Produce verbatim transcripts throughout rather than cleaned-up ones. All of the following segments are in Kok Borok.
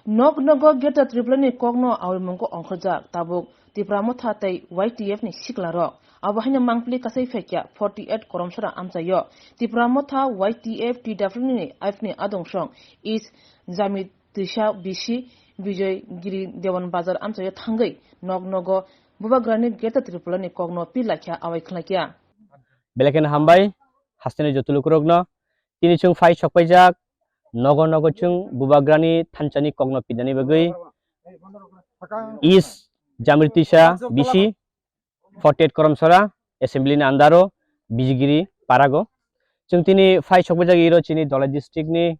Nog nogo Greater Tripura ni kokno awimungko ongkhorjak tabuk Tipra Motha tei Y T F ni siklarok. Abo haino mangpili kasai phaikya forty eight koromsora amchaio. Tipra Motha Y T F T W ni F ni adungsong East Jamir Tisa B C Bijoy Giri Dewan Bazar amchaio thangwi nog nogo Bubagrani Greater Tripura ni kokno pilaikha awai khwlaikya. Belai kheno hambai, hasteni joto lukurokno. Tini chwng phai sokpaijak, nogo nogo chwng Bubagrani thanchani kokno pidani bagwi East Jamir Tisa B C forty eight Koromsora Assembly ni andaro Bijigiri Parago. Chwng tini phai sokpaijak iro chini Dhalai district ni,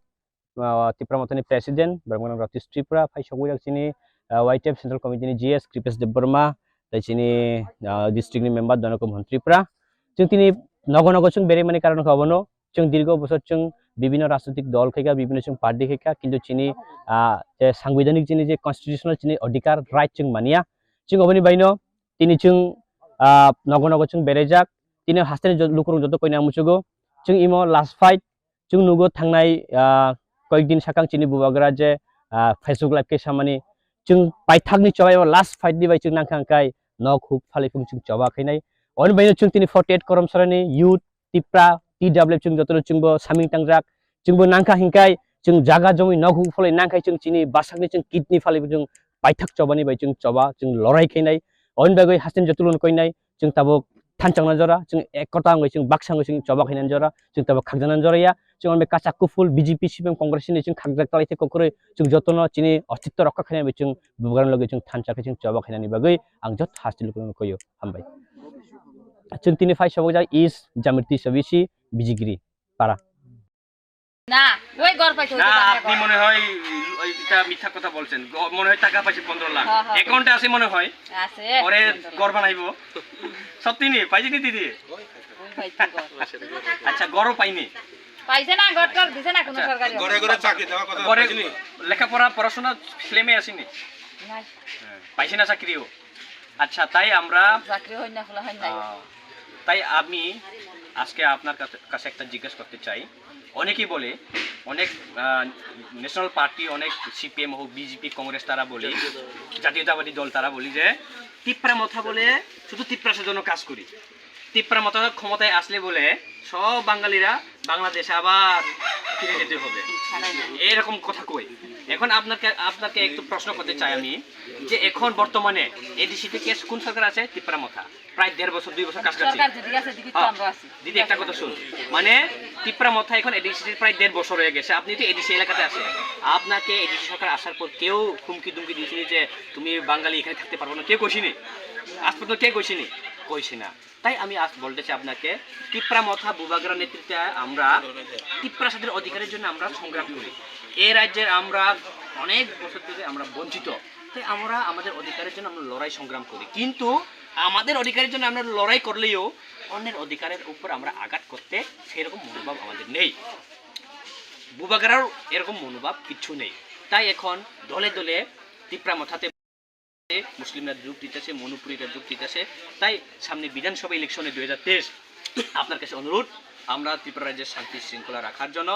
ah, Tipra Mothani President, Bormgana Ratish Tripura, phai sokpaijak chini, ah, Y T F Central Committee ni G S Kripesh Debbarma, tei chini, ah, district ni member Dhanakam Tripura. Chwng tini nogo nogo chwng beremani karon khe obono, chwng dirgo bosor chwng bibhinno rajnitik dol khaikha, bibhinno chwng party khaikha, kintu chini, ah, je sangbidhanik chini je constitutional chini odhikar right chwng mania. Chwng oboni baino tini chwng, ah, nogo nogo chwng berajak, tini hasteni jo-, lukurok joto koina muchugo. Chwng imo last fight, chwng nugo thangnai, ah, koyekdin sakang chini Bubagra je, ah, Facebook live khe samani, chwng paithakni chobai o last fight ni bai chwng nangkha hwnkhe nok huk phaliphung chwng choba khainai. Oni baino chwng tini forty eight Koromsorani youth, Tipra, T W chwng jotono chwngbo saming tangjak. Chwngbo nangkha hinkai chwng jaga jomwi nok huk phalwi nangkhai chwng chini basakni chwng kidney phalwi chwng paithak chobani bai chwng choba chwng lorai khainai. Oni bagwi hasten jotono koinai chwng tabuk thanchangna jora, chwng ekota wngwi chwng baksa wngwi chwng choba khainani jora, chwng tabuk khakjaknani jora ya. Chwng oni kacha kuphul B J P, C P M, Congress ni chwng khakjak talai tei kokrwi chwng jotono chini ostitto rokha khainani bai chwng Bubagrani logi chwng thansa khe chwng choba khainani bagwi ang joto haste lukurokno koyo. Hambai. Chwng tini phai sobokjak East Jamir Tisa B C Bijigiri para. না, ওই ঘর পাইছে, ওই না, দোকানে আপনি ঘর। মনে হয় ওই, এটা মিথ্যা কথা বলছেন। গ-, মনে হয় টাকা পাইছে পনেরো লাখ। হ্যাঁ, হ্যাঁ। অ্যাকাউন্টে আছে মনে হয়। আছে, পরে পনেরো লাখ। ঘর বানাইবো। সত্যি নি? পাইছে নি দিদি? ওই পাইছে ঘর। আচ্ছা, ঘরও পাইনি? পাইছে না, ঘর টর দিছে না কোনো আচ্ছা। সরকারি ঘরে ঘরে চাকরি দেওয়ার কথা ঘরে বলছিনি? লেখাপড়া, পড়াশোনা ছেলে মেয়ে আসেনি? নাই। হ্যাঁ, পাইছে না চাকরিও? আচ্ছা, তাই আমরা চাকরি হয় না, খোলা হয় নাই। আহ, তাই আমি আজকে আপনার কাছে, কাছে একটা জিজ্ঞেস করতে চাই। অনেকেই বলে, অনেক, আহ, ন্যাশনাল পার্টি, অনেক সিপিএম হোক, বিজেপি, কংগ্রেস, তারা বলি, জাতীয়তাবাদী দল, তারা বলি যে তিপ্রা মথা বলে শুধু তিপ্রাসের জন্য কাজ করি। তিপ্রা মথা ক্ষমতায় আসলে বলে সব বাঙালিরা বাংলাদেশে আবার ফিরে যেতে হবে, এরকম কথা কই। এখন আপনাকে, আপনাকে একটু প্রশ্ন করতে চাই আমি যে এখন বর্তমানে এডিসিতে কে, কোন সরকার আছে? তিপ্রা মথা। প্রায় দেড় বছর, দুই বছর কাছাকাছি। সরকার যেদিকে আছে, এদিকে তো হ্যাঁ। আমরা আছি। দিদি, একটা কথা শুন, মানে তিপ্রা মথা এখন এডিসি প্রায় দেড় বছর হয়ে গেছে, আপনি তো এডিসি এলাকাতে আছেন, আপনাকে এডিসি সরকার আসার পর কেউ হুমকি দুমকি দিয়েছিনি যে তুমি বাঙালি এখানে থাকতে পারবো না? কেউ কইছিনি? আজ পর্যন্ত কে কইছিনি? কইছে না। তাই আমি আজ বলতে চাই আপনাকে, তিপ্রা মথা বুবাগ্রা নেতৃত্বে আমরা তিপ্রাসাদের অধিকারের জন্য আমরা সংগ্রাম করি। এই রাজ্যের আমরা অনেক বছর ধরে আমরা বঞ্চিত, তাই আমরা আমাদের অধিকারের জন্য আমরা লড়াই সংগ্রাম করি। কিন্তু আমাদের অধিকারের জন্য আমরা লড়াই করলেও অন্যের অধিকারের উপর আমরা আঘাত করতে সেরকম মনোভাব আমাদের নেই। বুবাগ্রারও এরকম মনোভাব কিচ্ছু নেই। তাই এখন দলে দলে তিপ্রা মথাতে মুসলিমরা যোগ দিতেছে, মণিপুরিরা যোগ দিতেছে। তাই সামনে বিধানসভা ইলেকশনে দুই হাজার তেইশ আপনার কাছে অনুরোধ, আমরা ত্রিপুরা রাজ্যের শান্তি শৃঙ্খলা রাখার জন্য